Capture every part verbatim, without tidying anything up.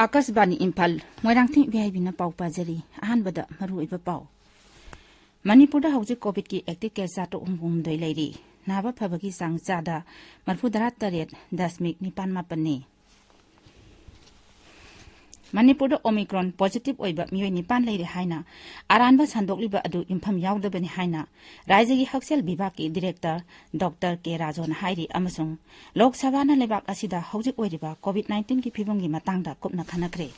ꯑꯥꯀꯥꯁꯕꯥꯅꯤ ꯏꯝꯐꯥꯜ, ꯃꯣꯏꯔꯥꯡꯊꯦꯝ ꯏꯕꯦꯍꯥꯏꯕꯤꯅ ꯄꯥꯎ ꯄꯥꯖꯔꯤ꯫ ꯑꯍꯥꯟꯕꯗ ꯃꯔꯨꯑꯣꯏꯕ ꯄꯥꯎ꯫ ꯃꯅꯤꯄꯨꯔꯗ ꯍꯧꯖꯤꯛ ꯀꯣꯚꯤꯗꯀꯤ ꯑꯦꯛꯇꯤꯚ ꯀꯦꯁ ꯆꯥꯇ꯭ꯔꯨꯛ ꯍꯨꯝꯐꯨꯍꯨꯝꯗꯣꯏ ꯂꯩꯔꯤ꯫ ꯅꯥꯕ ꯐꯕꯒꯤ ꯆꯥꯡ ꯆꯥꯗ ꯃꯔꯐꯨꯇꯔꯥ ꯇꯔꯦꯠ ꯗꯁꯃꯤꯛ ꯅꯤꯄꯥꯟ ꯃꯥꯄꯟꯅꯤ꯫ ꯃꯅꯤꯄꯨꯔꯗ ꯑꯣꯃꯤꯀ꯭ꯔꯣꯟ ꯄꯣꯖꯤꯇꯤꯚ ꯑꯣꯏꯕ ꯃꯤꯑꯣꯏ ꯅꯤꯄꯥꯟ ꯂꯩꯔꯦ ꯍꯥꯏꯅ ꯑꯔꯥꯟꯕ ꯁꯟꯗꯣꯛꯂꯤꯕ ꯑꯗꯨ ꯌꯨꯝꯐꯝ ꯌꯥꯎꯗꯕꯅꯤ ꯍꯥꯏꯅ ꯔꯥꯖ꯭ꯌꯒꯤ ꯍꯛꯁꯦꯜ ꯕꯤꯚꯥꯒꯀꯤ ꯗꯤꯔꯦꯛꯇꯔ ꯗꯣꯛꯇꯔ ꯀꯦ ꯔꯥꯖꯣꯅ ꯍꯥꯏꯔꯤ, ꯑꯃꯁꯨꯡ ꯂꯣꯛ ꯁꯚꯥꯅ ꯂꯩꯕꯥꯛ ꯑꯁꯤꯗ ꯍꯧꯖꯤꯛ ꯑꯣꯏꯔꯤꯕ ꯀꯣꯚꯤꯗ ꯅꯥꯏꯟꯇꯤꯟꯒꯤ ꯐꯤꯕꯝꯒꯤ ꯃꯇꯥꯡꯗ ꯀꯨꯞꯅ ꯈꯟꯅꯈ꯭ꯔꯦ꯫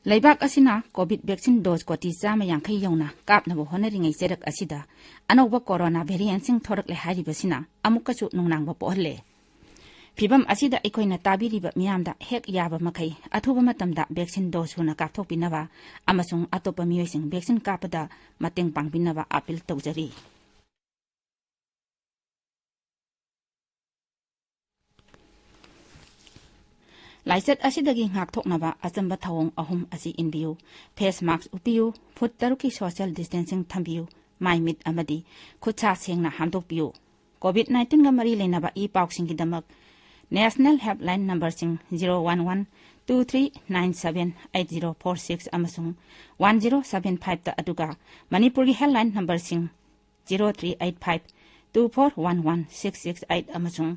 ꯂꯩꯕꯥꯛ ꯑꯁꯤꯅ ꯀꯣꯚꯤꯗ ꯚꯦꯛꯁꯤꯟ ꯗꯣꯖ ꯀꯣꯇꯤ ꯆꯥꯝꯃ ꯌꯥꯡꯈꯩ ꯌꯧꯅ ꯀꯥꯞꯅꯕ ꯍꯣꯠꯅꯔꯤꯉꯩ ꯆꯩꯔꯛ ꯑꯁꯤꯗ ꯑꯅꯧꯕ ꯀꯣꯔꯣꯅꯥ ꯚꯦꯔꯤꯌꯦꯟꯠꯁꯤꯡ ꯊꯣꯔꯛꯂꯦ ꯍꯥꯏꯔꯤꯕꯁꯤꯅ ꯑꯃꯨꯛꯀꯁꯨ ꯅꯨꯡꯅꯥꯡꯕ ꯄꯣꯛꯍꯜꯂꯦ꯫ ꯐꯤꯚꯝ ꯑꯁꯤꯗ ꯑꯩꯈꯣꯏꯅ ꯇꯥꯕꯤꯔꯤꯕ ꯃꯤꯌꯥꯝꯗ ꯍꯦꯛ ꯌꯥꯕ ꯃꯈꯩ ꯑꯊꯨꯕ ꯃꯇꯝꯗ ꯚꯦꯛꯁꯤꯟ ꯗꯣꯖ ꯁꯨꯅ ꯀꯥꯞꯊꯣꯛꯄꯤꯅꯕ ꯑꯃꯁꯨꯡ ꯑꯇꯣꯞꯄ ꯃꯤꯑꯣꯏꯁꯤꯡ ꯚꯦꯛꯁꯤꯟ ꯀꯥꯞꯄꯗ ꯃꯇꯦꯡ ꯄꯥꯡꯕꯤꯅꯕ ꯑꯥꯄꯤꯜ ꯇꯧꯖꯔꯤ꯫ ꯂꯥꯏꯆꯠ ꯑꯁꯤꯗꯒꯤ ꯉꯥꯛꯊꯣꯛꯅꯕ ꯑꯆꯝꯕ ꯊꯧꯑꯣꯡ ꯑꯍꯨꯝ ꯑꯁꯤ ꯏꯟꯕꯤꯌꯨ: ꯐꯦꯁ ꯃꯥꯁ꯭ꯛ ꯎꯞꯄꯤꯌꯨ, ꯐꯨꯠ ꯇꯔꯨꯛꯀꯤ ꯁꯣꯁꯤꯌꯦꯜ ꯗꯤꯁꯇꯦꯟꯁꯤꯡ ꯊꯝꯕꯤꯌꯨ, ꯃꯥꯏ ꯃꯤꯠ ꯑꯃꯗꯤ ꯈꯨꯠ ꯁꯥ ꯁꯦꯡꯅ ꯍꯥꯝꯗꯣꯛꯄꯤꯌꯨ꯫ ꯀꯣꯚꯤꯗ ꯅꯥꯏꯟꯇꯤꯟꯒ ꯃꯔꯤ ꯂꯩꯅꯕ ꯏ ꯄꯥꯎꯁꯤꯡꯒꯤꯗꯃꯛ ꯅꯦꯁꯅꯦꯜ ꯍꯦꯜꯞꯂꯥꯏꯟ ꯅꯝꯕꯔꯁꯤꯡ zero one one two three nine seven eight zero four six ꯑꯃꯁꯨꯡ ꯋꯥꯟ ꯖꯤꯔꯣ ꯁꯚꯦꯟ ꯐꯥꯏꯚꯇ, ꯑꯗꯨꯒ ꯃꯅꯤꯄꯨꯔꯒꯤ ꯍꯦꯜꯞꯂꯥꯏꯟ ꯅꯝꯕꯔꯁꯤꯡ zero three eight five two four one one six six eight ꯑꯃꯁꯨꯡ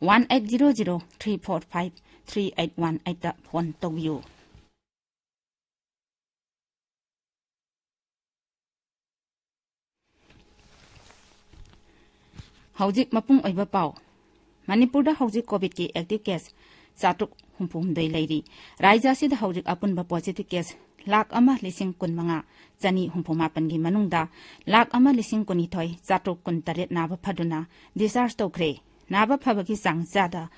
one eight zero zero three four five three eight one ꯑꯩꯠꯇ phone ꯇꯧꯕꯤꯌꯨ꯫ ꯍꯧꯖꯤꯛ ꯃꯄꯨꯡ ꯑꯣꯏꯕ ꯄꯥꯎ꯫ ꯃꯅꯤꯄꯨꯔꯗ ꯍꯧꯖꯤꯛ ꯀꯣꯚꯤꯗꯀꯤ ꯑꯦꯛꯇꯤꯚ ꯀꯦꯁ ꯆꯥꯇ꯭ꯔꯨꯛ ꯍꯨꯝꯐꯨꯍꯨꯝꯗꯣꯏ ꯂꯩꯔꯤ꯫ ꯔꯥꯖ꯭ꯌ ꯑꯁꯤꯗ ꯍꯧꯖꯤꯛ ꯑꯄꯨꯟꯕ ꯄꯣꯖꯤꯇꯤꯚ ꯀꯦꯁ ꯂꯥꯈ ꯑꯃ ꯂꯤꯁꯤꯡ ꯀꯨꯟꯃꯉꯥ ꯆꯅꯤ ꯍꯨꯝꯐꯨ ꯃꯥꯄꯟꯒꯤ ꯃꯅꯨꯡꯗ ꯂꯥꯈ ꯑꯃ ꯂꯤꯁꯤꯡ ꯀꯨꯟꯅꯤꯊꯣꯏ ꯆꯥꯇ꯭ꯔꯨꯛ ꯀꯨꯟꯇꯔꯦꯠ ꯅꯥꯕ ꯐꯗꯨꯅ ꯗꯤꯁꯆꯥꯔꯖ ꯇꯧꯈ꯭ꯔꯦ꯫ ꯅꯥꯕ ꯐꯕꯒꯤ ꯆꯥꯡ ꯆꯥꯗ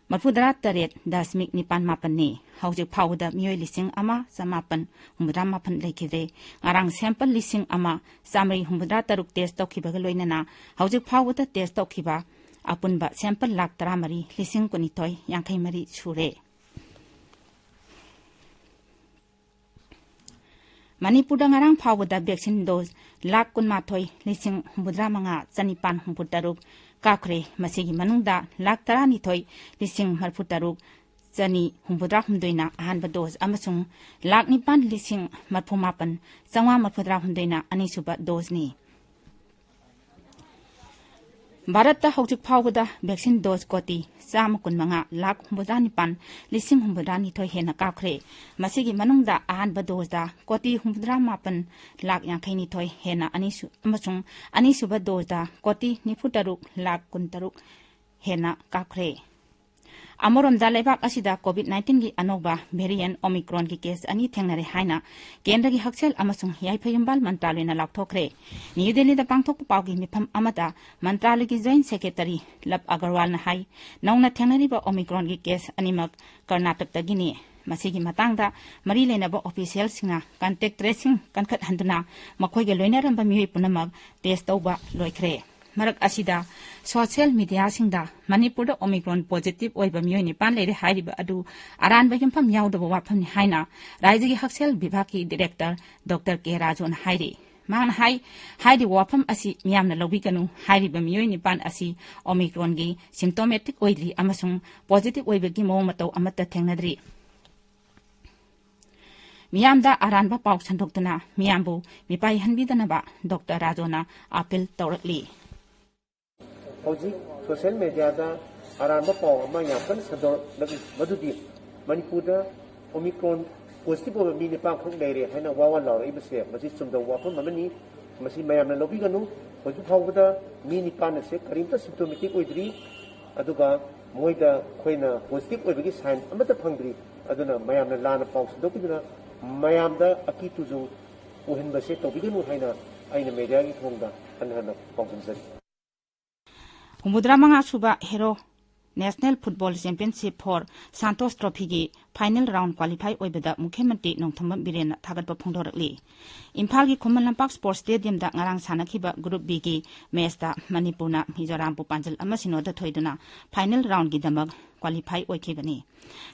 ꯃꯔꯐꯨꯇꯔꯥ ꯇꯔꯦꯠ ꯗꯁꯃꯤꯛ ꯅꯤꯄꯥꯟ ꯃꯥꯄꯟꯅꯤ꯫ ꯍꯧꯖꯤꯛ ꯐꯥꯎꯕꯗ ꯃꯤꯑꯣꯏ ꯂꯤꯁꯤꯡ ꯑꯃ ꯆꯃꯥꯄꯟ ꯍꯨꯝꯐꯨꯇꯔꯥ ꯃꯥꯄꯟ ꯂꯩꯈꯤꯗ꯭ꯔꯦ꯫ ꯉꯔꯥꯡ ꯁꯦꯝꯄꯜ ꯂꯤꯁꯤꯡ ꯑꯃ ꯆꯥꯃꯔꯤ ꯍꯨꯝꯐꯨꯇꯔꯥ ꯇꯔꯨꯛ ꯇꯦꯁ ꯇꯧꯈꯤꯕꯒ ꯂꯣꯏꯅꯅ ꯍꯧꯖꯤꯛ ꯐꯥꯎꯕꯗ ꯇꯦꯁ ꯇꯧꯈꯤꯕ ꯑꯄꯨꯟꯕ sample ꯂꯥꯈ ꯇꯔꯥꯃꯔꯤ ꯂꯤꯁꯤꯡ ꯀꯨꯟꯅꯤꯊꯣꯏ ꯌꯥꯡꯈꯩ ꯃꯔꯤ ꯁꯨꯔꯦ꯫ ꯃꯅꯤꯄꯨꯔꯗ ꯉꯔꯥꯡ ꯐꯥꯎꯕꯗ vaccine dose ꯂꯥꯈ ꯀꯨꯟꯃꯥꯊꯣꯏ ꯂꯤꯁꯤꯡ ꯍꯨꯝꯐꯨꯇꯔꯥ ꯃꯉꯥ ꯆꯅꯤꯄꯥꯟ ꯍꯨꯝꯐꯨꯇꯔꯨꯛ ꯀꯥꯞꯈ꯭ꯔꯦ꯫ ꯃꯁꯤꯒꯤ ꯃꯅꯨꯡꯗ ꯂꯥꯈ ꯇꯔꯥꯅꯤꯊꯣꯏ ꯂꯤꯁꯤꯡ ꯃꯔꯤꯐꯨꯇꯔꯨꯛ ꯆꯅꯤ ꯍꯨꯝꯐꯨꯇꯔꯥ ꯍꯨꯝꯗꯣꯏꯅ ꯑꯍꯥꯟꯕ dose ꯑꯃꯁꯨꯡ ꯂꯥꯈ ꯅꯤꯄꯥꯟ ꯂꯤꯁꯤꯡ ꯃꯔꯤꯐꯨ ꯃꯥꯄꯟ ꯆꯥꯝꯃꯉꯥ ꯃꯔꯤꯐꯨꯇꯔꯥ ꯍꯨꯝꯗꯣꯏꯅ ꯑꯅꯤꯁꯨꯕ doseꯅꯤ꯫ ꯚꯥꯔꯠꯇ ꯍꯧꯖꯤꯛ ꯐꯥꯎꯕꯗ vaccine dose ꯀꯣꯇꯤ ꯆꯥꯝꯃ ꯀꯨꯟꯃꯉꯥ ꯂꯥꯈ ꯍꯨꯝꯐꯨꯇꯔꯥ ꯅꯤꯄꯥꯟ ꯂꯤꯁꯤꯡ ꯍꯨꯝꯐꯨꯇꯔꯥ ꯅꯤꯊꯣꯏ ꯍꯦꯟꯅ ꯀꯥꯞꯈ꯭ꯔꯦ꯫ ꯃꯁꯤꯒꯤ ꯃꯅꯨꯡꯗ ꯑꯍꯥꯟꯕ doseꯗ ꯀꯣꯇꯤ ꯍꯨꯝꯐꯨꯇꯔꯥ ꯃꯥꯄꯟ ꯂꯥꯈ ꯌꯥꯡꯈꯩ ꯅꯤꯊꯣꯏ ꯍꯦꯟꯅ ꯑꯅꯤꯁꯨ-, ꯑꯃꯁꯨꯡ ꯑꯅꯤꯁꯨꯕ doseꯗ ꯀꯣꯇꯤ ꯅꯤꯐꯨꯇꯔꯨꯛ ꯂꯥꯈ ꯀꯨꯟꯇꯔꯨꯛ ꯍꯦꯟꯅ ꯀꯥꯞꯈ꯭ꯔꯦ꯫ ꯑꯃꯔꯣꯝꯗ ꯂꯩꯕꯥꯛ ꯑꯁꯤꯗ COVID nineteenꯒꯤ ꯑꯅꯧꯕ variant Omicronꯒꯤ case ꯑꯅꯤ ꯊꯦꯡꯅꯔꯦ ꯍꯥꯏꯅ ꯀꯦꯟꯗ꯭ꯔꯒꯤ ꯍꯛꯁꯦꯜ ꯑꯃꯁꯨꯡ ꯌꯥꯏꯐ ꯌꯨꯝꯕꯥꯜ ꯃꯟꯇ꯭ꯔꯥꯂꯣꯏꯅ ꯂꯥꯎꯊꯣꯛꯈ꯭ꯔꯦ꯫ ꯅ꯭ꯌꯨ ꯗꯦꯜꯂꯤꯗ ꯄꯥꯡꯊꯣꯛꯄ ꯄꯥꯎꯒꯤ ꯃꯤꯐꯝ ꯑꯃꯗ ꯃꯟꯇ꯭ꯔꯥꯂꯣꯏꯒꯤ Joint Secretary Love Agarwalꯅ ꯍꯥꯏ, ꯅꯧꯅ ꯊꯦꯡꯅꯔꯤꯕ Omicronꯒꯤ case ꯑꯅꯤꯃꯛ ꯀꯔꯅꯥꯇꯀꯇꯒꯤꯅꯤ꯫ ꯃꯁꯤꯒꯤ ꯃꯇꯥꯡꯗ ꯃꯔꯤ ꯂꯩꯅꯕ officialꯁꯤꯡꯅ contact tracing ꯀꯟꯈꯠꯍꯟꯗꯨꯅ ꯃꯈꯣꯏꯒ ꯂꯣꯏꯅꯔꯝꯕ ꯃꯤꯑꯣꯏ ꯄꯨꯝꯅꯃꯛ test ꯇꯧꯕ ꯂꯣꯏꯈ꯭ꯔꯦ꯫ ꯃꯔꯛ ꯑꯁꯤꯗ social mediaꯁꯤꯡꯗ ꯃꯅꯤꯄꯨꯔꯗ Omicron positive ꯑꯣꯏꯕ ꯃꯤꯑꯣꯏ ꯅꯤꯄꯥꯟ ꯂꯩꯔꯦ ꯍꯥꯏꯔꯤꯕ ꯑꯗꯨ ꯑꯔꯥꯟꯕ ꯌꯨꯝꯐꯝ ꯌꯥꯎꯗꯕ ꯋꯥꯐꯝꯅꯤ ꯍꯥꯏꯅ ꯔꯥꯖ꯭ꯌꯒꯤ ꯍꯛꯁꯦꯜ ꯕꯤꯚꯥꯒꯀꯤ director Doctor ꯀꯦ ꯔꯥꯖꯨꯅ ꯍꯥꯏꯔꯤ꯫ ꯃꯍꯥꯛꯅ ꯍꯥꯏ, ꯍꯥꯏꯔꯤꯕ ꯋꯥꯐꯝ ꯑꯁꯤ ꯃꯤꯌꯥꯝꯅ ꯂꯧꯕꯤꯒꯅꯨ꯫ ꯍꯥꯏꯔꯤꯕ ꯃꯤꯑꯣꯏ ꯅꯤꯄꯥꯟ ꯑꯁꯤ Omicronꯒꯤ symptomatic ꯑꯣꯏꯗ꯭ꯔꯤ ꯑꯃꯁꯨꯡ positive ꯑꯣꯏꯕꯒꯤ ꯃꯑꯣꯡ ꯃꯇꯧ ꯑꯃꯠꯇ ꯊꯦꯡꯅꯗ꯭ꯔꯤ꯫ ꯃꯤꯌꯥꯝꯗ ꯑꯔꯥꯟꯕ ꯄꯥꯎ ꯁꯟꯗꯣꯛꯇꯨꯅ ꯃꯤꯌꯥꯝꯕꯨ ꯃꯤꯄꯥꯏꯍꯟꯕꯤꯗꯅꯕ Doctor ꯔꯥꯖꯨꯅ appeal ꯇꯧꯔꯛꯂꯤ꯫ ꯍꯧꯖꯤꯛ social mediaꯗ ꯑꯔꯥꯟꯕ ꯄꯥꯎ ꯑꯃ ꯌꯥꯝ ꯀꯟꯅ ꯁꯟꯗꯣꯔꯛꯂꯤ, ꯃꯗꯨꯗꯤ ꯃꯅꯤꯄꯨꯔꯗ Omicron positive ꯑꯣꯏꯕ ꯃꯤ ꯅꯤꯄꯥꯟꯈꯛ ꯂꯩꯔꯦ ꯍꯥꯏꯅ ꯋꯥ ꯋꯥ ꯂꯥꯎꯔꯛꯏꯕꯁꯦ, ꯃꯁꯤ ꯆꯨꯝꯗꯕ ꯋꯥꯐꯝ ꯑꯃꯅꯤ꯫ ꯃꯁꯤ ꯃꯌꯥꯝꯅ ꯂꯧꯕꯤꯒꯅꯨ꯫ ꯍꯧꯖꯤꯛ ꯐꯥꯎꯕꯗ ꯃꯤ ꯅꯤꯄꯥꯟ ꯑꯁꯦ ꯀꯔꯤꯝꯇ symptomatic ꯑꯣꯏꯗ꯭ꯔꯤ, ꯑꯗꯨꯒ ꯃꯣꯏꯗ ꯑꯩꯈꯣꯏꯅ positive ꯑꯣꯏꯕꯒꯤ sign ꯑꯃꯠꯇ ꯐꯪꯗ꯭ꯔꯤ꯫ ꯑꯗꯨꯅ ꯃꯌꯥꯝꯅ ꯂꯥꯟꯅ ꯄꯥꯎ ꯁꯟꯗꯣꯛꯄꯤꯗꯨꯅ ꯃꯌꯥꯝꯗ ꯑꯀꯤ ꯇꯨꯖꯨꯡ ꯑꯣꯏꯍꯟꯕꯁꯦ ꯇꯧꯕꯤꯒꯅꯨ ꯍꯥꯏꯅ ꯑꯩꯅ mediaꯒꯤ ꯊꯣꯡꯗ ꯍꯟꯅ ꯍꯟꯅ ꯄꯥꯎꯗꯝꯖꯔꯤ꯫ ꯍꯨꯝꯐꯨꯇꯔꯥ ꯃꯉꯥ ꯁꯨꯕ ꯍꯦꯔꯣ National Football Championship for Santosh Trophyꯒꯤ final round qualify ꯑꯣꯏꯕꯗ ꯃꯨꯈ꯭ꯌ ꯃꯟꯇ꯭ꯔꯤ ꯅꯣꯡꯊꯣꯝꯕꯝ ꯕꯤꯔꯦꯟꯅ ꯊꯥꯒꯠꯄ ꯐꯣꯡꯗꯣꯔꯛꯂꯤ꯫ ꯏꯝꯐꯥꯜꯒꯤ ꯈꯨꯃꯟ ꯂꯝꯄꯥꯛ Sports Stadiumꯗ ꯉꯔꯥꯡ ꯁꯥꯟꯅꯈꯤꯕ Group Bꯒꯤ matchꯇ ꯃꯅꯤꯄꯨꯔꯅ ꯃꯤꯖꯣꯔꯥꯝꯕꯨ ꯄꯥꯟꯖꯜ ꯑꯃ ꯁꯤꯅꯣꯗ ꯊꯣꯏꯗꯨꯅ final roundꯒꯤꯗꯃꯛ qualify ꯑꯣꯏꯈꯤꯕꯅꯤ꯫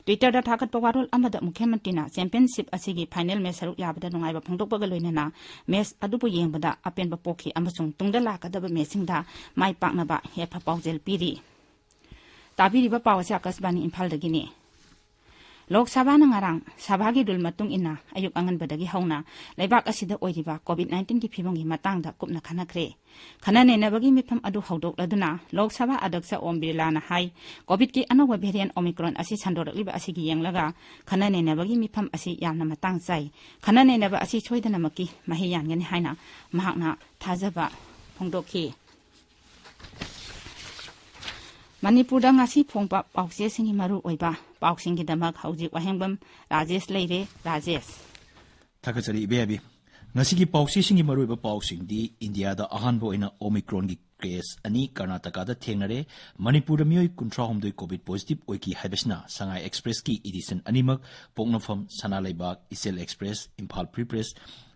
Twitterꯗ ꯊꯥꯒꯠꯄ ꯋꯥꯔꯣꯜ ꯑꯃꯗ ꯃꯨꯈ꯭ꯌ ꯃꯟꯇ꯭ꯔꯤꯅ championship ꯑꯁꯤꯒꯤ final match ꯁꯔꯨꯛ ꯌꯥꯕꯗ ꯅꯨꯡꯉꯥꯏꯕ ꯐꯣꯡꯗꯣꯛꯄꯒ ꯂꯣꯏꯅꯅ match ꯑꯗꯨꯕꯨ ꯌꯦꯡꯕꯗ ꯑꯄꯦꯟꯕ ꯄꯣꯛꯈꯤ ꯑꯃꯁꯨꯡ ꯇꯨꯡꯗ ꯂꯥꯛꯀꯗꯕ matchꯁꯤꯡꯗ ꯃꯥꯏ ꯄꯥꯛꯅꯕ ꯌꯥꯏꯐ ꯄꯥꯎꯖꯦꯜ ꯄꯤꯔꯤ꯫ ꯇꯥꯕꯤꯔꯤꯕ ꯄꯥꯎ ꯑꯁꯤ ꯑꯀꯥꯁꯕꯥꯅꯤ ꯏꯝꯐꯥꯜꯗꯒꯤꯅꯤ꯫ ꯂꯣꯛ ꯁꯚꯥꯅ ꯉꯔꯥꯡ ꯁꯚꯥꯒꯤ rule ꯃꯇꯨꯡ ꯏꯟꯅ ꯑꯌꯨꯛ ꯑꯉꯟꯕꯗꯒꯤ ꯍꯧꯅ ꯂꯩꯕꯥꯛ ꯑꯁꯤꯗ ꯑꯣꯏꯔꯤꯕ COVID nineteenꯒꯤ ꯐꯤꯕꯝꯒꯤ ꯃꯇꯥꯡꯗ ꯀꯨꯞꯅ ꯈꯟꯅꯈ꯭ꯔꯦ꯫ ꯈꯟꯅ ꯅꯩꯅꯕꯒꯤ ꯃꯤꯐꯝ ꯑꯗꯨ ꯍꯧꯗꯣꯛꯂꯗꯨꯅ ꯂꯣꯛ ꯁꯚꯥ ꯑꯗ꯭ꯌꯛꯁ ꯑꯣꯝ ꯕꯤꯔꯂꯥꯅ ꯍꯥꯏ, COVIDꯀꯤ ꯑꯅꯧꯕ variant Omicron ꯑꯁꯤ ꯁꯟꯗꯣꯔꯛꯂꯤꯕ ꯑꯁꯤꯒꯤ ꯌꯦꯡꯂꯒ ꯈꯟꯅ ꯅꯩꯅꯕꯒꯤ ꯃꯤꯐꯝ ꯑꯁꯤ ꯌꯥꯝꯅ ꯃꯇꯥꯡ ꯆꯥꯏ꯫ ꯈꯟꯅ ꯅꯩꯅꯕ ꯑꯁꯤ ꯁꯣꯏꯗꯅꯃꯛꯀꯤ ꯃꯍꯩ ꯌꯥꯟꯒꯅꯤ ꯍꯥꯏꯅ ꯃꯍꯥꯛꯅ ꯊꯥꯖꯕ ꯐꯣꯡꯗꯣꯛꯈꯤ꯫ ꯃꯅꯤꯄꯨꯔꯗ ꯉꯁꯤ ꯐꯣꯡꯕ ꯄꯥꯎꯆꯦꯁꯤꯡꯒꯤ ꯃꯔꯨꯑꯣꯏꯕ ꯄꯥꯎꯁꯤꯡꯒꯤꯗꯃꯛ ꯍꯧꯖꯤꯛ ꯋꯥꯍꯦꯡꯕꯝ ꯔꯥꯖꯦꯁ ꯂꯩꯔꯦ꯫ ꯔꯥꯖꯦꯁ꯫ ꯊꯥꯒꯠꯆꯔꯤ ꯏꯕꯦ ꯑꯕꯤ꯫ ꯉꯁꯤꯒꯤ ꯄꯥꯎꯆꯦꯁꯤꯡꯒꯤ ꯃꯔꯨꯑꯣꯏꯕ ꯄꯥꯎꯁꯤꯡꯗꯤ ꯏꯟꯗꯤꯌꯥꯗ ꯑꯍꯥꯟꯕ ꯑꯣꯏꯅ Omicronꯒꯤ case ꯑꯅꯤ ꯀꯔꯅꯥꯇꯀꯥꯗ ꯊꯦꯡꯅꯔꯦ, ꯃꯅꯤꯄꯨꯔꯗ ꯃꯤꯑꯣꯏ ꯀꯨꯟꯊ꯭ꯔꯥ ꯍꯨꯝꯗꯣꯏ COVID positive ꯑꯣꯏꯈꯤ ꯍꯥꯏꯕꯁꯤꯅ ꯁꯉꯥꯏ Expressꯀꯤ edition ꯑꯅꯤꯃꯛ ꯄꯣꯛꯅꯐꯝ ꯁꯅꯥ ꯂꯩꯕꯥꯛ, ꯏꯆꯦꯜ Express, Imphal Free Press,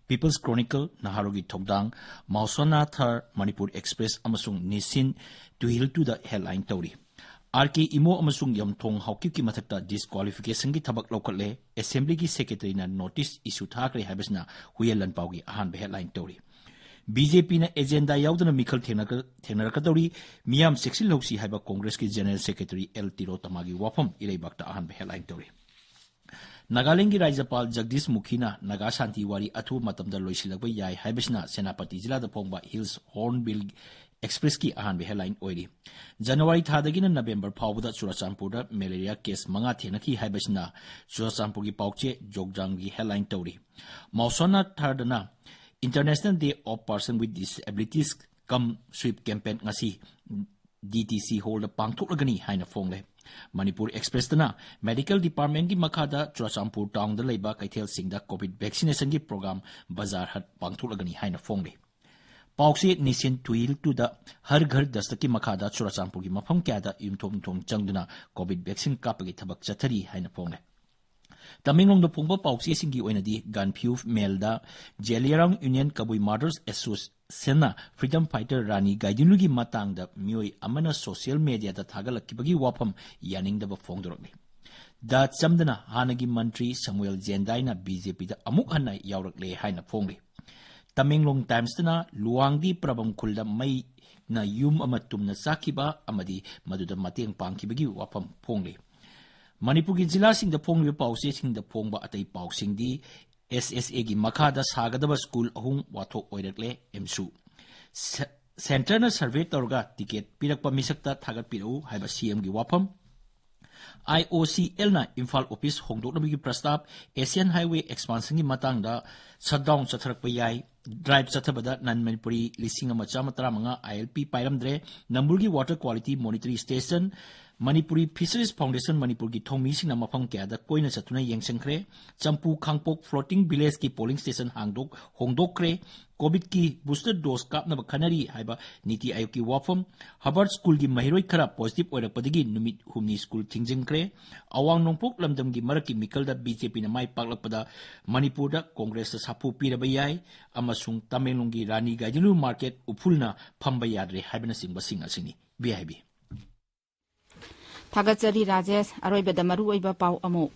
People's Chronicle, ꯅꯍꯥꯔꯣꯜꯒꯤ ꯊꯧꯗꯥꯡ, ꯃꯥꯎꯁꯣꯅꯥ ꯊꯥꯔ, ꯃꯅꯤꯄꯨꯔ Express ꯑꯃꯁꯨꯡ ꯅꯤꯁꯤꯟ ꯇꯨꯍꯤꯜꯇꯨꯗ headline ꯇꯧꯔꯤ꯫ ꯑꯥꯔ ꯀꯦ ꯏꯃꯣ ꯑꯃꯁꯨꯡ ꯌꯝꯊꯣꯡ ꯍꯥꯎꯀꯤꯞꯀꯤ ꯃꯊꯛꯇ disqualificationꯒꯤ ꯊꯕꯛ ꯂꯧꯈꯠꯂꯦ, Assemblyꯒꯤ Secretaryꯅ notice issue ꯊꯥꯈ꯭ꯔꯦ ꯍꯥꯏꯕꯁꯤꯅ ꯍꯨꯏꯌꯦꯟ ꯂꯥꯟꯄꯥꯎꯒꯤ ꯑꯍꯥꯟꯕ headline ꯇꯧꯔꯤ꯫ BJPꯅ agenda ꯌꯥꯎꯗꯅ ꯃꯤꯈꯜ ꯊꯦꯡꯅꯔꯛꯀ-, ꯊꯦꯡꯅꯔꯛꯀꯗꯧꯔꯤ, ꯃꯤꯌꯥꯝ ꯆꯦꯛꯁꯤꯜꯍꯧꯁꯤ ꯍꯥꯏꯕ Congressꯀꯤ General Secretary ꯑꯦꯜ ꯇꯤꯔꯣꯇꯃꯥꯒꯤ ꯋꯥꯐꯝ ꯏꯔꯩꯕꯥꯛꯇ ꯑꯍꯥꯟꯕ headline ꯇꯧꯔꯤ꯫ ꯅꯥꯒꯥꯂꯦꯟꯗꯒꯤ ꯔꯥꯖ꯭ꯌꯄꯥꯜ ꯖꯒꯗꯤꯁ ꯃꯨꯈꯤꯅ ꯅꯥꯒꯥ ꯁꯥꯟꯇꯤ ꯋꯥꯔꯤ ꯑꯊꯨꯕ ꯃꯇꯝꯗ ꯂꯣꯏꯁꯤꯜꯂꯛꯄ ꯌꯥꯏ ꯍꯥꯏꯕꯁꯤꯅ ꯁꯦꯅꯥꯄꯇꯤ ꯖꯤꯂꯥꯗ ꯐꯣꯡꯕ Hills Hornbill Expressꯀꯤ ꯑꯍꯥꯟꯕ headline ꯑꯣꯏꯔꯤ꯫ ꯖꯅꯋꯥꯔꯤ ꯊꯥꯗꯒꯤꯅ ꯅꯕꯦꯝꯕꯔ ꯐꯥꯎꯕꯗ ꯆꯨꯔꯆꯥꯟꯄꯨꯔꯗ malaria case ꯃꯉꯥ ꯊꯦꯡꯅꯈꯤ ꯍꯥꯏꯕꯁꯤꯅ ꯆꯨꯔꯆꯥꯟꯄꯨꯔꯒꯤ ꯄꯥꯎꯆꯦ ꯖꯣꯡꯖꯥꯡꯒꯤ headline ꯇꯧꯔꯤ꯫ ꯃꯥꯎꯁꯣꯅꯥ ꯊꯥꯔꯗꯅ International Day of Person with Disabilities cum sweep campaign ꯉꯁꯤ DTC Hallꯗ ꯄꯥꯡꯊꯣꯛꯂꯒꯅꯤ ꯍꯥꯏꯅ ꯐꯣꯡꯂꯦ꯫ ꯃꯅꯤꯄꯨꯔ Expressꯇꯅ medical departmentꯀꯤ ꯃꯈꯥꯗ ꯆꯨꯔꯆꯥꯟꯄꯨꯔ townꯗ ꯂꯩꯕ ꯀꯩꯊꯦꯜꯁꯤꯡꯗ COVID vaccinationꯒꯤ program ꯕꯖꯥꯔ ꯍꯠ ꯄꯥꯡꯊꯣꯛꯂꯒꯅꯤ ꯍꯥꯏꯅ ꯐꯣꯡꯂꯤ꯫ ꯄꯥꯎꯆꯦ ꯅꯤꯁꯤꯟ ꯇꯨꯍꯤꯜ ꯇꯨꯗ ꯍꯔ ꯘꯔ ꯗꯁꯇꯛꯀꯤ ꯃꯈꯥꯗ ꯆꯨꯔꯆꯥꯟꯄꯨꯔꯒꯤ ꯃꯐꯝ ꯀꯌꯥꯗ ꯌꯨꯝꯊꯣꯡ ꯌꯨꯝꯊꯣꯡ ꯆꯪꯗꯨꯅ COVID vaccine ꯀꯥꯞꯄꯒꯤ ꯊꯕꯛ ꯆꯠꯊꯔꯤ ꯍꯥꯏꯅ ꯐꯣꯡꯂꯦ꯫ ꯇꯃꯦꯡꯂꯣꯡꯗ ꯐꯣꯡꯕ ꯄꯥꯎꯆꯦꯁꯤꯡꯒꯤ ꯑꯣꯏꯅꯗꯤ, ꯒꯥꯟꯐꯤꯌꯨ ꯃꯦꯜꯗ ꯖꯦꯂꯤꯌꯥꯡꯔꯣꯡ ꯌꯨꯅꯤꯌꯟ ꯀꯕꯨꯏ ꯃꯥꯔꯇꯔꯁ ꯑꯦꯁꯣꯁꯤꯌꯦꯁꯟꯅ ꯐ꯭ꯔꯤꯗꯝ ꯐꯥꯏꯇꯔ ꯔꯥꯅꯤ ꯒꯥꯏꯗꯤꯟꯂꯨꯒꯤ ꯃꯇꯥꯡꯗ ꯃꯤꯑꯣꯏ ꯑꯃꯅ ꯁꯣꯁꯤꯌꯦꯜ ꯃꯦꯗꯤꯌꯥꯗ ꯊꯥꯒꯠꯂꯛꯈꯤꯕꯒꯤ ꯋꯥꯐꯝ ꯌꯥꯅꯤꯡꯗꯕ ꯐꯣꯡꯗꯣꯔꯛꯂꯤ꯫ ꯗ ꯆꯝꯗꯅ ꯍꯥꯟꯅꯒꯤ ꯃꯟꯇ꯭ꯔꯤ ꯁꯃꯨꯑꯦꯜ ꯖꯦꯟꯗꯥꯏꯅ BJPꯗ ꯑꯃꯨꯛ ꯍꯟꯅ ꯌꯥꯎꯔꯛꯂꯦ ꯍꯥꯏꯅ ꯐꯣꯡꯂꯤ꯫ ꯇꯃꯦꯡꯂꯣꯡ ꯇꯥꯏꯝꯁꯇꯅ ꯂꯨꯋꯥꯡꯗꯤ ꯄ꯭ꯔꯕꯝ ꯈꯨꯜꯗ ꯃꯩꯅ ꯌꯨꯝ ꯑꯃ ꯇꯨꯝꯅ ꯆꯥꯛꯈꯤꯕ ꯑꯃꯗꯤ ꯃꯗꯨꯗ ꯃꯇꯦꯡ ꯄꯥꯡꯈꯤꯕꯒꯤ ꯋꯥꯐꯝ ꯐꯣꯡꯂꯤ꯫ ꯃꯅꯤꯄꯨꯔꯒꯤ ꯖꯤꯂꯥꯁꯤꯡꯗ ꯐꯣꯡꯂꯤꯕ ꯄꯥꯎꯆꯦꯁꯤꯡꯗ ꯐꯣꯡꯕ ꯑꯇꯩ ꯄꯥꯎꯁꯤꯡꯗꯤ, SSAꯒꯤ ꯃꯈꯥꯗ ꯁꯥꯒꯗꯕ ꯁ꯭ꯀꯨꯜ ꯑꯍꯨꯝ ꯋꯥꯊꯣꯛ ꯑꯣꯏꯔꯛꯂꯦ꯫ ꯑꯦꯝꯁꯨ ꯁꯦ-, ꯁꯦꯟꯇꯔꯅ ꯁꯔꯚꯦ ꯇꯧꯔꯒ ꯇꯤꯀꯦꯠ ꯄꯤꯔꯛꯄ ꯃꯤꯁꯛꯇ ꯊꯥꯒꯠꯄꯤꯔꯛꯎ ꯍꯥꯏꯕ CMꯒꯤ ꯋꯥꯐꯝ꯫ IOCLꯅ ꯏꯝꯐꯥꯜ ꯑꯣꯐꯤꯁ ꯍꯣꯡꯗꯣꯛꯅꯕꯒꯤ ꯄ꯭ꯔꯁꯇꯥꯞ꯫ ꯑꯦꯁꯤꯌꯥꯟ ꯍꯥꯏꯋꯦ ꯑꯦꯛꯁꯄꯥꯟꯁꯟꯒꯤ ꯃꯇꯥꯡꯗ ꯁꯠꯗꯥꯎꯟ ꯆꯠꯊꯔꯛꯄ ꯌꯥꯏ꯫ ꯗ꯭ꯔꯥꯏꯚ ꯆꯠꯊꯕꯗ ꯅꯟ ꯃꯅꯤꯄꯨꯔꯤ ꯂꯤꯁꯤꯡ ꯑꯃ ꯆꯥꯝꯃ ꯇꯔꯥꯃꯉꯥ ILP ꯄꯥꯏꯔꯝꯗ꯭ꯔꯦ꯫ ꯅꯝꯕꯨꯜꯒꯤ water quality monitoring station. Manipuri fisheries foundation ꯃꯅꯤꯄꯨꯔꯒꯤ ꯊꯧꯃꯤꯁꯤꯡꯅ ꯃꯐꯝ ꯀꯌꯥꯗ ꯀꯣꯏꯅ ꯆꯠꯇꯨꯅ ꯌꯦꯡꯁꯤꯟꯈ꯭ꯔꯦ꯫ ꯆꯝꯄꯨ ꯈꯥꯡꯄꯣꯛ ꯐ꯭ꯂꯣꯇꯤꯡ ꯚꯤꯂꯦꯖꯀꯤ ꯄꯣꯂꯤꯡ ꯁ꯭ꯇꯦꯁꯟ ꯍꯥꯡꯗꯣꯛ-, ꯍꯣꯡꯗꯣꯛꯈ꯭ꯔꯦ꯫ COVIDꯀꯤ booster dose ꯀꯥꯞꯅꯕ ꯈꯟꯅꯔꯤ ꯍꯥꯏꯕ ꯅꯤꯇꯤ ꯑꯥꯌꯣꯒꯀꯤ ꯋꯥꯐꯝ꯫ ꯍꯕꯔꯠ ꯁ꯭ꯀꯨꯜꯒꯤ ꯃꯍꯩꯔꯣꯏ ꯈꯔ positive ꯑꯣꯏꯔꯛꯄꯗꯒꯤ ꯅꯨꯃꯤꯠ ꯍꯨꯝꯅꯤ ꯁ꯭ꯀꯨꯜ ꯊꯤꯡꯖꯤꯟꯈ꯭ꯔꯦ꯫ ꯑꯋꯥꯡ ꯅꯣꯡꯄꯣꯛ ꯂꯝꯗꯝꯒꯤ ꯃꯔꯛꯀꯤ ꯃꯤꯈꯜꯗ BJPꯅ ꯃꯥꯏ ꯄꯥꯛꯂꯛꯄꯗ ꯃꯅꯤꯄꯨꯔꯗ ꯀꯣꯡꯒ꯭ꯔꯦꯁꯇ ꯁꯥꯐꯨ ꯄꯤꯔꯕ ꯌꯥꯏ ꯑꯃꯁꯨꯡ ꯇꯃꯦꯡꯂꯣꯡꯒꯤ ꯔꯥꯅꯤ ꯒꯥꯏꯗꯤꯟꯂꯨ ꯃꯥꯔꯀꯦꯠ ꯎꯐꯨꯜꯅ ꯐꯝꯕ ꯌꯥꯗ꯭ꯔꯦ ꯍꯥꯏꯕꯅꯆꯤꯡꯕꯁꯤꯡ ꯑꯁꯤꯅꯤ꯫ VIB꯫ ꯊꯥꯒꯠꯆꯔꯤ ꯔꯥꯖꯦꯁ꯫ ꯑꯔꯣꯏꯕꯗ ꯃꯔꯨꯑꯣꯏꯕ ꯄꯥꯎ ꯑꯃꯨꯛ꯫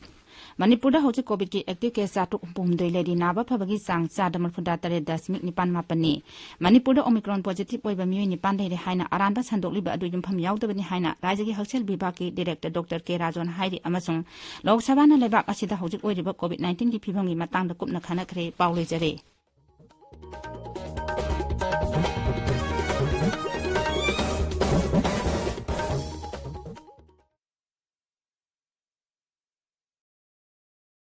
ꯃꯅꯤꯄꯨꯔꯗ ꯍꯧꯖꯤꯛ COVIDꯀꯤ active case ꯆꯥꯇ꯭ꯔꯨꯛ ꯍꯨꯝꯐꯨ ꯍꯨꯝꯗꯣꯏ ꯂꯩꯔꯤ, ꯅꯥꯕ ꯐꯕꯒꯤ ꯆꯥꯡ ꯆꯥꯗ ꯃꯔꯤꯐꯨꯇꯔꯦꯠ ꯗꯁꯃꯤꯛ ꯅꯤꯄꯥꯟ ꯃꯥꯄꯟꯅꯤ꯫ ꯃꯅꯤꯄꯨꯔꯗ Omicron positive ꯑꯣꯏꯕ ꯃꯤꯑꯣꯏ ꯅꯤꯄꯥꯟ ꯂꯩꯔꯦ ꯍꯥꯏꯅ ꯑꯔꯥꯟꯕ ꯁꯟꯗꯣꯛꯂꯤꯕ ꯑꯗꯨ ꯌꯨꯝꯐꯝ ꯌꯥꯎꯗꯕꯅꯤ ꯍꯥꯏꯅ ꯔꯥꯖ꯭ꯌꯒꯤ ꯍꯛꯁꯦꯜ ꯕꯤꯚꯥꯒꯀꯤ director Doctor K ꯔꯥꯖꯣꯟ ꯍꯥꯏꯔꯤ ꯑꯃꯁꯨꯡ ꯂꯣꯛ ꯁꯚꯥꯅ ꯂꯩꯕꯥꯛ ꯑꯁꯤꯗ ꯍꯧꯖꯤꯛ ꯑꯣꯏꯔꯤꯕ COVID nineteenꯒꯤ ꯐꯤꯚꯝꯒꯤ ꯃꯇꯥꯡꯗ ꯀꯨꯞꯅ ꯈꯟꯅꯈ꯭ꯔꯦ꯫ ꯄꯥꯎ ꯂꯣꯏꯖꯔꯦ꯫